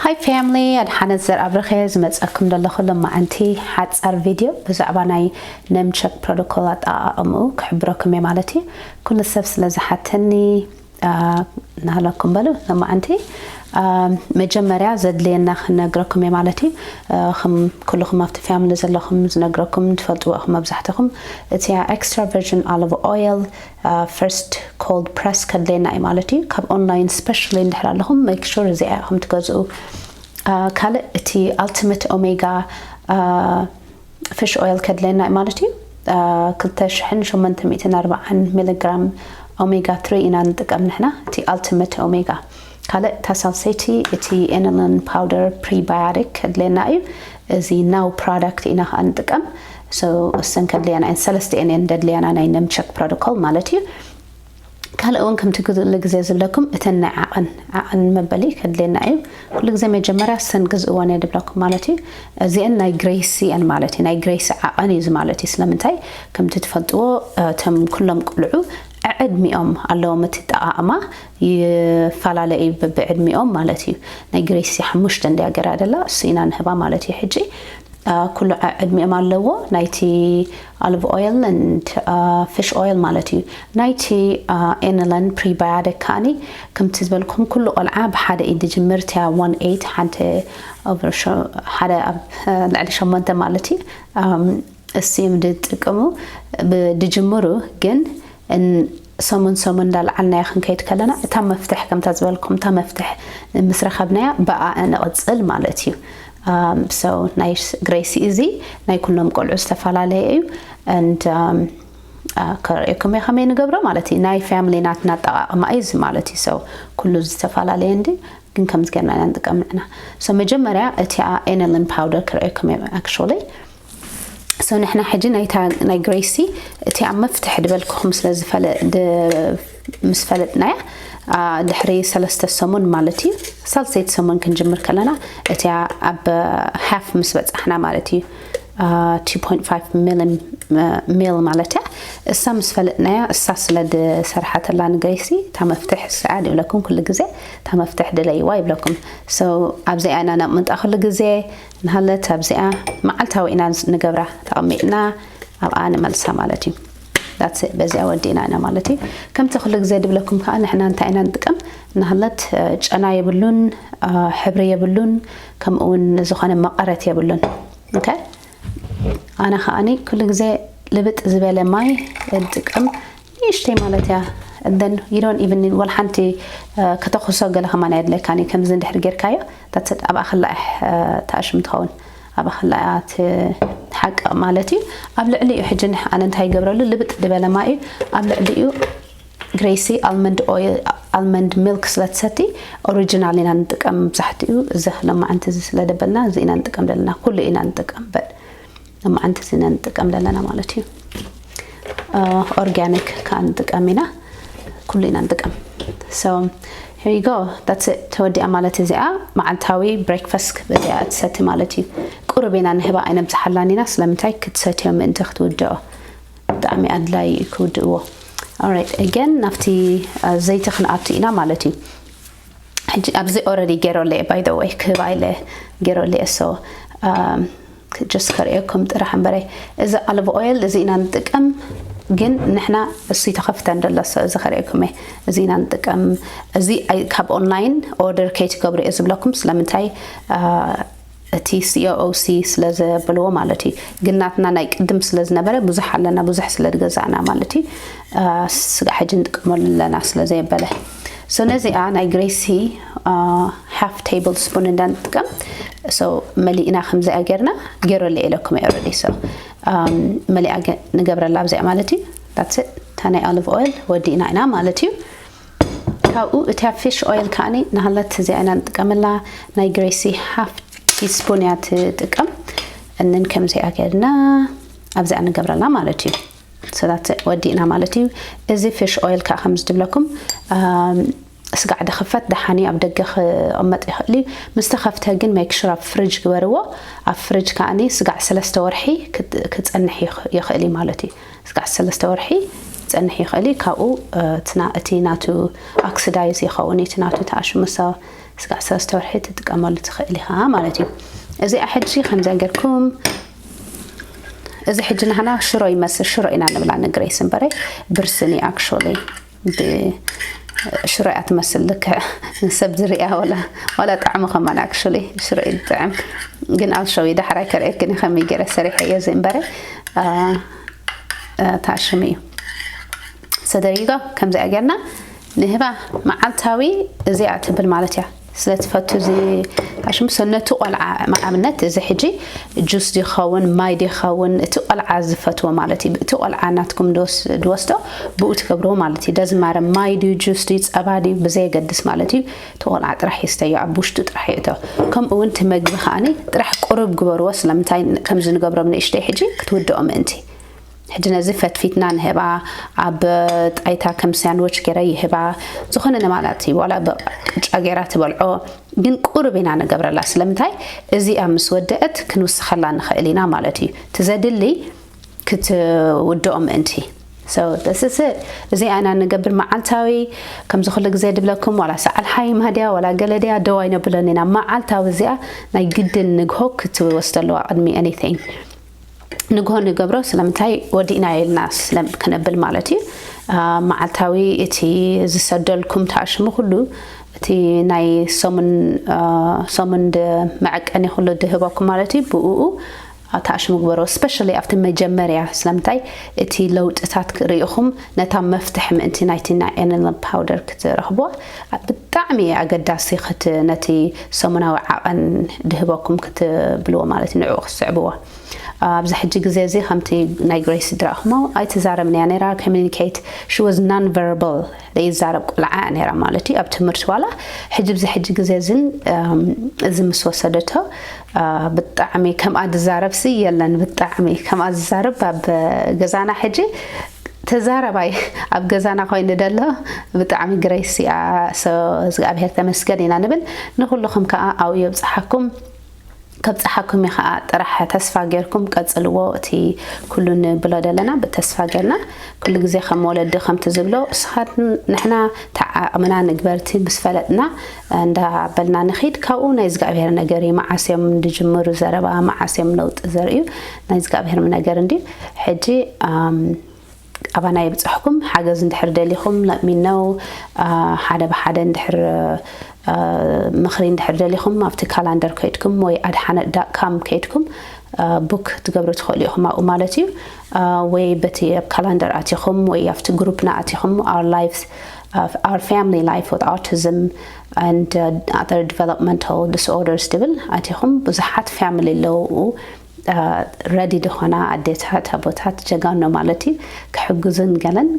Hi family፣ ኣድሓነት ዘርኣብርኸ ዝመፀኩም ዘለኹ ሎማዓንቲ ሓፃር ቪድዮ ብዛዕባ ናይ ነምቸክ ፕሮቶኮል ኣጠቓቕምኡ ክሕብረኩም እየ ማለት እዩ። ኩሉ ሰብ ስለ ዝሓተኒ ናሃለኩም በሉ። ሎማዓንቲ መጀመርያ ዘድልየና ክነግረኩም እየ ማለት እዩ። ከም ኩልኹም ኣብቲ ፋሚሊ ዘለኹም ዝነግረኩም ትፈልጥዎ ኢኹም መብዛሕትኹም። እቲ extra virgin olive oil first cold press ከድለየና እዩ ማለት እዩ። ካብ ኦንላይን ስፔሻሊ እንድሕር ኣለኹም make sure እዚኣ ኢኹም ትገዝኡ። ካልእ እቲ ultimate omega fish oil ከድለየና እዩ ማለት እዩ። ክልተ ሽሕን ሸሞንተ ሚእትን ኣርባዓን ሚሊግራም ኦሜጋ ትሪ ኢና ንጥቀም ንሕና። እቲ ultimate omega። ካልእ እታ ሳልሰይቲ እቲ inulin powder prebiotic ከድለየና እዩ። እዚ now product ኢና ከዓ ንጥቀም። እሰን ከድለያና እየን፣ ሰለስተ እየን ደድለያና ናይ ነምቸክ ፕሮቶኮል ማለት እዩ። ካልእ እውን ከምቲ ኩሉ ግዜ ዝብለኩም እተን ናይ ዓቐን ዓቐን መበሊ ከድልየና እዩ። ኩሉ ግዜ መጀመርያ ሰን ግዝእወን እየ ድብለኩም ማለት እዩ። እዚአን ናይ ግሬሲ እየን ማለት እዩ። ናይ ግሬሲ ዓቐን እዩ ማለት እዩ። ስለምንታይ ከምቲ ትፈልጥዎ እቶም ኩሎም ቁልዑ ዕድሚኦም ኣለዎም እቲ ጠቓቕማ ይፈላለ እዩ ብዕድሚኦም ማለት እዩ። ናይ ግሬሲ ሓሙሽተ እንድያ ገራ ደላ እሱ ኢና ንህባ ማለት እዩ። ሕጂ ኩሉ ዕድሚኦም ኣለዎ። ናይቲ olive oil and fish oil ማለት እዩ። ናይቲ inulin prebiotic ከዓኒ ከምቲ ዝበልኩም ኩሉ ቆልዓ ብሓደ እዩ ዝጅምር። እቲያ one eight ሓንቲ ሓደ ኣብ ልዕሊ ሸሞንተ ማለት እዩ። እሲም ድጥቀሙ ድጅምሩ ግን ሰሙን ሰሙን እንዳለዓልናያ ክንከይድ ከለና እታ መፍትሕ ከምታ ዝበልኩም እታ መፍትሕ ምስ ረኸብናያ ብኣ ንቕፅል ማለት እዩ። So ናይ ግሬሲ እዚ ናይ ኩሎም ቆልዑ ዝተፈላለየ እዩ። And ከርእየኩም እየ ከመይ ንገብሮ ማለት እዩ። ናይ ፋሚሊ ናትና ኣጠቓቕማ እዩ እዚ ማለት እዩ። So ኩሉ ዝተፈላለየ እንዲ ግን ከምዚ ገርና ኢና ንጥቀም ንዕና። So መጀመርያ እቲኣ inulin powder ክርእየኩም እየ actually። So ንሕና ሕጂ ናይታ ናይ ግሬሲ እቲ ኣብ መፍትሕ ድበልኩኹም ስለ ዝፈለ ምስ ፈለጥናያ ድሕሪ ሰለስተ ሰሙን ማለት እዩ። ሳልሰይቲ ሰሙን ክንጅምር ከለና እቲያ ኣብ half ምስ በጻሕና ማለት እዩ። ሚል ማለት እያ። እሳ ምስ ፈለጥናያ እሳ ስለ ድሰርሓተላ ንግሬሲ እታ መፍትሕ እሳ ድብለኩም ኩሉ ግዜ እታ መፍትሕ ድለይዋ ይብለኩም። So ኣብዚኣ ኢና ነቕምጣ ኩሉ ግዜ። ንሃለት ኣብዚኣ መዓልታዊ ኢና ንገብራ ተቐሚጥና ኣብኣ ንመልሳ ማለት እዩ። That's it። በዚኣ ወዲእና ኢና ማለት እዩ። ከምቲ ኩሉ ግዜ ድብለኩም ከዓ ንሕና እንታይ ኢና ንጥቀም? ንሃለት ጨና የብሉን፣ ሕብሪ የብሉን፣ ከምኡ እውን ዝኾነ መቐረት የብሉን። Okay። ኣነ ከዓኒ ኩሉ ግዜ ልብጥ ዝበለ ማይ እጥቀም። ንእሽተይ ማለት እያ። Then you don't even need ወላ ሓንቲ ከተኹሶ ገለ ከማን ኣየድለካን እዩ። ከምዚ እንድሕር ጌርካዮ that's it። ኣብኣ ክላ ተኣሽም ትኸውን። ኣብኣ ክላ ትሓቅቕ ማለት እዩ። ኣብ ልዕሊኡ ሕጂ ኣነ እንታይ ይገብረሉ ልብጥ ዝበለ ማይ እዩ። ኣብ ልዕሊኡ ግሬሲ almond oil, almond milk ስለ ትሰቲ original ኢና ንጥቀም። መብዛሕትኡ እዚ ለማዓንቲ እዚ ስለ ደበልና እዚ ኢና ንጥቀም ዘለና። ኩሉ ኢና ንጥቀም በል። ለማዓንቲ እዚ ኢና ንጥቀም ዘለና ማለት እዩ። Organic ከዓ ንጥቀም ኢና። ኩሉ ኢና ንጥቀም። So here you go. That's it። ተወዲኣ ማለት እዚኣ መዓልታዊ breakfast በዚኣ ትሰቲ ማለት እዩ። ቁሩብ ኢና ንህባ ኣይነብዝሓላን ኢና። ስለምንታይ ክትሰትዮ ምእንቲ ክትውድኦ። ብጣዕሚ ኣድላይ ክውድእዎ። Alright፣ again ናብቲ ዘይቲ ክንኣቱ ኢና ማለት እዩ። ሕጂ ኣብዚ already ገይረለየ by the way ክህባ ኢለ ገይረለየ። So just ከርእየኩም ጥራሕ እምበረይ እዚ olive oil እዚ ኢና ንጥቀም። ግን ንሕና እሱ ተኸፍተ እንደሎ እዚ ከርእየኩም እየ። እዚ ኢና ንጥቀም። እዚ ካብ ኦንላይን ኦርደር ከይትገብሩ እየ ዝብለኩም። ስለምንታይ እቲ C O O C ስለ ዘብልዎ ማለት እዩ። ግን ናትና ናይ ቅድም ስለ ዝነበረ ብዙሕ ኣለና፣ ብዙሕ ስለ ዝገዛእና ማለት እዩ። ስጋዕ ሕጂ ንጥቀመሉ ኣለና ስለ ዘየበለ። So ነዚኣ ናይ ግሬሲ half table spoon እንዳንጥቀም። So መሊእና ከምዚኣ ጌርና ገይረሉ ኢለኩም እየ already። So መሊኣ ንገብረላ ኣብዚኣ ማለት እዩ። That's it። እታ ናይ olive oil ወዲእና ኢና ማለት እዩ። ካብኡ እታ fish oil ከዓኒ ንሃለት እዚኣ ኢና ንጥቀመላ። ናይ ግሬሲ half teaspoon እያ ትጥቀም። እንን ከምዚኣ ጌርና ኣብዚኣ ንገብረላ ማለት እዩ። So that's it፣ ወዲእና ማለት እዩ። እዚ fish oil ከዓ ከምዚ ድብለኩም ስጋዕ ድኽፈት ደሓን እዩ፣ ኣብ ደገ ክቕመጥ ይኽእል እዩ። ምስ ተኸፍተ ግን make sure ኣብ ፍሪጅ ግበርዎ። ኣብ ፍሪጅ ከዓኒ ስጋዕ ሰለስተ ወርሒ ክፀንሕ ይኽእል እዩ ማለት እዩ። ስጋዕ ሰለስተ ወርሒ ክጸንሕ ይኽእል እዩ። ካብኡ እቲ ናቱ ኦክሲዳይዝ ይኸውን እዩ፣ እቲ ናቱ ተኣሽሙ። ስጋዕ ሰለስተ ወርሒ ትጥቀመሉ ትኽእል ኢኻ ማለት እዩ። እዚኣ ሕጂ ከምዚኣ ጌርኩም፣ እዚ ሕጂ ናህና ሽሮ ይመስል፣ ሽሮ ኢና ንብላ ንግሬስ እምበረ ብርስን እዩ ኣክቹዋሊ። ሽሮ እያ ትመስል፣ ልክዕ ንሰብ ዝርያ ዋላ ጣዕሙ ከማን ኣክቹዋሊ ሽሮ እዩ ዝጥዕም። ግን ኣብ ሸው ዳሕራይ ከርእየክን ከመይ ገይረ ሰሪሐ እየ እዚ እምበረ ታሽም እዩ። ሰደሪጎ ከምዚኣ ጌርና ንህባ መዓልታዊ እዚኣ ትብል ማለት እያ። ስለ ትፈቱ እዚ ታሽም ሰነቱ ቆልዓ ንኣብነት እዚ ሕጂ ጁስ ይኸውን ማይ ይኸውን እቲ ቆልዓ ዝፈትዎ ማለት እዩ። እቲ ቆልዓ ናትኩም ድወስዶ ብኡ ትገብርዎ ማለት እዩ። ደዝማረ ማይ ድዩ ጁስ ድዩ ጸባ ድዩ ብዘየገድስ ማለት እዩ። እቲ ቆልዓ ጥራሕ ይስተዮ ኣብ ውሽጡ ጥራሕ ይእቶ። ከምኡ እውን እቲ መግቢ ከዓኒ ጥራሕ ቁሩብ ግበርዎ። ስለምንታይ ከምዚ ንገብሮም ንእሽተይ ሕጂ ክትውድኦ ምእንቲ ሕጂ ነዚ ፈትፊትና ንህባ ኣብ ጣይታ ከም ሳንድዊች ገይረ ይህባ። ዝኾነ ንማላት እዩ ዋላ ብቅጫ ገይራ ትበልዖ። ግን ቁሩብ ኢና ንገብረላ። ስለምንታይ እዚኣ ምስ ወደአት ክንውስኸላ ንኽእል ኢና ማለት እዩ። ትዘድሊ ክትውድኦ ምእንቲ ስስ እዚኣ ኢና ንገብር መዓልታዊ። ከምዚ ኩሉ ግዜ ድብለኩም ዋላ ሰዓል ሓይማ ድያ ዋላ ገለ ድያ ደው ኣይነብሎን ኢና። መዓልታዊ እዚኣ ናይ ግድን ንግሆ ክትወስዶ ኣለዋ ቅድሚ anything። ንግሆ ንገብሮ ስለምንታይ ወዲእና ኢልና ስለ ክነብል ማለት እዩ። መዓልታዊ እቲ ዝሰደልኩም ተኣሽሙ ኩሉ እቲ ናይ ሰሙን ሰሙን መዐቀኒ ኩሉ ድህበኩም ማለት እዩ። ብኡ ተኣሽሙ ግበሮ። ስፔሻሊ ኣብቲ መጀመርያ ስለምንታይ እቲ ለውጥታት ርኢኹም ነታ መፍትሒ ምእንቲ ናይቲ ናይ ኤነን ፓውደር ክትረኽብዋ ብጣዕሚ ኣገዳሲ ነቲ ሰሙናዊ ዓቐን ድህበኩም ክትብልዎ ማለት ንዕኡ ክትስዕብዎ። ኣብዚ ሕጂ ግዜ እዚ ከምቲ ናይ ግሬስ ዝረኣኹሞ ኣይትዛረብን እያ ነይራ። ኮሚኒኬት she was non verbal ዘይዛረብ ቆልዓ እያ ነይራ ማለት እዩ ኣብ ትምህርቲ ዋላ። ሕጂ ኣብዚ ሕጂ ግዜ እዝን እዚ ምስ ወሰደቶ ብጣዕሚ ከምኣ ዝዛረብ ሲ የለን። ብጣዕሚ ከምኣ ዝዛረብ ኣብ ገዛና ሕጂ ተዛረባይ ኣብ ገዛና ኮይኑ ደሎ ብጣዕሚ ግሬስ እያ። እግዚኣብሔር ተመስገን ኢና ንብል። ንኩልኹም ከዓ ኣብኡ የብፅሓኩም። ከብፅሓኩም እዩ ከዓ ጥራሕ ተስፋ ጌርኩም ቀፅልዎ። እቲ ኩሉ ንብሎ ዘለና ብተስፋ ጌርና ኩሉ ግዜ ከም ወለዲ ከምቲ ዝብሎ እስኻት ንሕና ተዓቕምና ንግበርቲ ምስ ፈለጥና እንዳበልና ንኺድ። ካብኡ ናይ እግዚኣብሔር ነገር እዩ። መዓስ እዮም ዝጅምሩ ዘረባ፣ መዓስ እዮም ለውጢ ዘርእዩ፣ ናይ እግዚኣብሔር ነገር እንድዩ። ሕጂ ኣባና የብፅሕኩም። ሓገዝ እንድሕር ደሊኹም ለሚነው ሓደ ብሓደ እንድሕር ምኽሪ እንድሕር ደሊኹም ኣብቲ ካላንደር ከይድኩም ወይ ኣድሓነ ዳት ካም ከይድኩም ቡክ ትገብሩ ትኽእሉ ኢኹም ኣብኡ ማለት እዩ። ወይ በቲ ኣብ ካላንደር ኣቲኹም ወይ ኣብቲ ግሩፕና ኣቲኹም our lives our family life with autism and other developmental disorders ድብል ኣቲኹም ብዙሓት ፋሚሊ ኣለዉ። ረዲ ዝኾና ኣዴታት ኣቦታት ጀጋኖ ማለት እዩ ክሕግዙን ገለን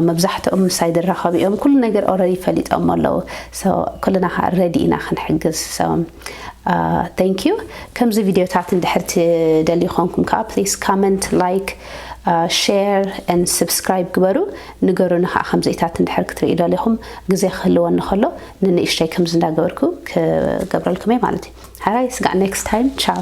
መብዛሕትኦም ምሳይ ዝራኸቡ እዮም። ኩሉ ነገር ኦረዲ ፈሊጦም ኣለዉ። ኩልና ከዓ ረዲ ኢና ክንሕግዝ። Thank you። ከምዚ ቪድዮታት እንድሕር ትደልዩ ኾንኩም ከዓ please comment like share and subscribe ግበሩ። ንገሩኒ ከዓ ከምዚታት እንድሕር ክትርእዩ ደሊኹም ግዜ ክህልወኒ ከሎ ንንእሽተይ ከምዚ እንዳገበርኩ ክገብረልኩም እየ ማለት እዩ። ሓራይ ስጋዕ next time ቻው።